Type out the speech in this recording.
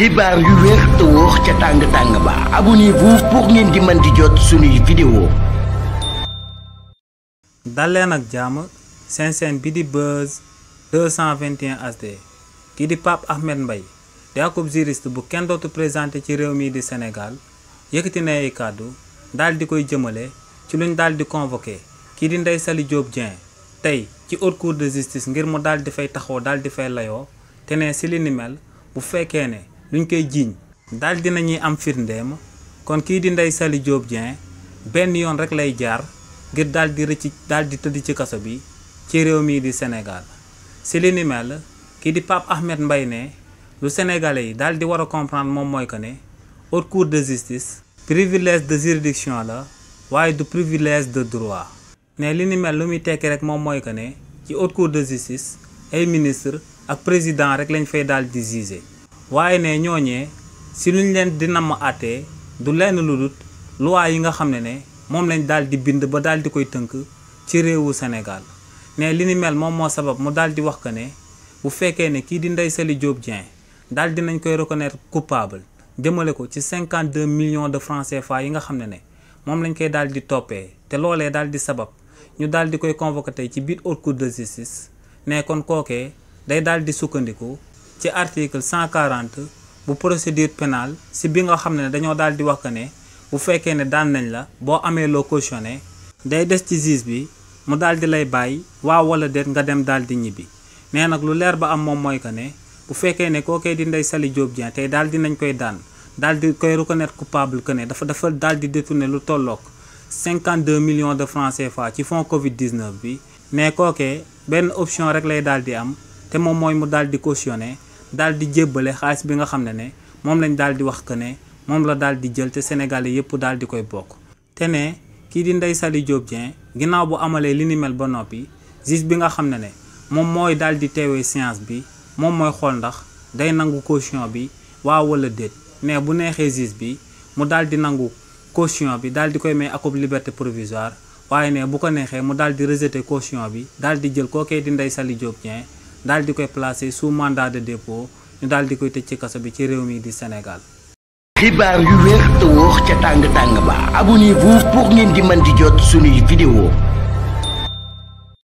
xibaar yu wér te wóor ca tàng ba abonnez-vous pour ngeen di mën di jot suñuy vidéo. dal leen ak jàmm seen chaîne bi di Buzz 221 HD kii di Pape Ahmed Mbaye di akub juriste bu kenn dootu présenté ci réew mi di Sénégal yëkkati na ay kàddu daal di koy jëmale ci luñ daal di convoqué kii di Ndeye Saly Diop Dieng tey ci haute cour de justice ngir mu daal di fay taxaw daal di fay layoo te ne si li ni mel bu fekkee ne luñ koy jiiñ daal dinañuy am firndeem kon kii di Ndeye Saly Diop Dieng benn yoon rek lay jaar ngir daal di rëcc daal di tëdd ci kaso bi ci réew mii di Sénégal si li ni mel kii di Pape Ahmed Mbaye ne lu sénégalais yi daal di war a comprendre moom mooy que ne haute cour de justice privilège de juridiction la waaye du privilège de droit ne li ni mel lu muy tekki rek moom mooy que ne ci haute cour de justice ay ministre ak président rek lañ fay daal di juger waaye ne ñooñee si luñ leen di namm àttee du lenn lu dul loi yi nga xam ne moom lañ daal di bind ba daal di koy tënk ci réewu Sénégal ne li ni mel moom moo sabab mu daal di wax que ne bu fekkee ne kii di Ndeye Saly Diop Dieng daal dinañ koy reconnaître coupable jëmale ko ci 52 millions de francs CFA yi nga xam ne moom lañ koy daal di toppee te loolee daal di sabab ñu daal di koy convoqué tey ci biir haute cour de justice ne kon kookee day daal di sukkandiku ci article 140 bu procédure pénale si bi nga xam ne dañoo daal di wax que ne bu fekkee ne daan nañ la boo amee loo cautionné day des ci juge bi mu daal di lay bàyyi waaw wala déet nga dem daal di ñibbi mais nag lu leer ba am moom mooy que ne bu fekkee ne kookee di Ndeye Saly Diop Dieng tey daal dinañ koy daan daal di koy reconnaître coupable que ne dafa daal di détourner lu tolloog 52 millions de francs CFA ci fonds Covid 19 bi mais kookee benn option rek lay daal di am te moom mooy mu daal di cautionné daal di jébbale xaalis bi nga xam ne moom lañ daal di wax que ne moom la daal di jël te Sénégalais yëpp daal di koy bokk. te ne kii di Ndeye Saly Diop Dieng ginnaaw bu amalee li ni mel ba noppi juge bi nga xam ne moom mooy daal di teewee séance bi moom mooy xool ndax day nangu caution bi waaw wala déet mais bu neexee juge bi mu daal di nangu caution bi daal di koy may akub liberté provisoire waaye ne bu ko neexee mu daal di rejeter caution bi daal di jël kookee di Ndeye Saly Diop Dieng daal di koy placer sous mandat de dépôt ñu daal di koy tëj ci kaso bi ci réew mi di Sénégal. xibaar yu wér te wóor ca tàng ba abonnez-vous pour ngeen di mën di jot suñuy vidéo.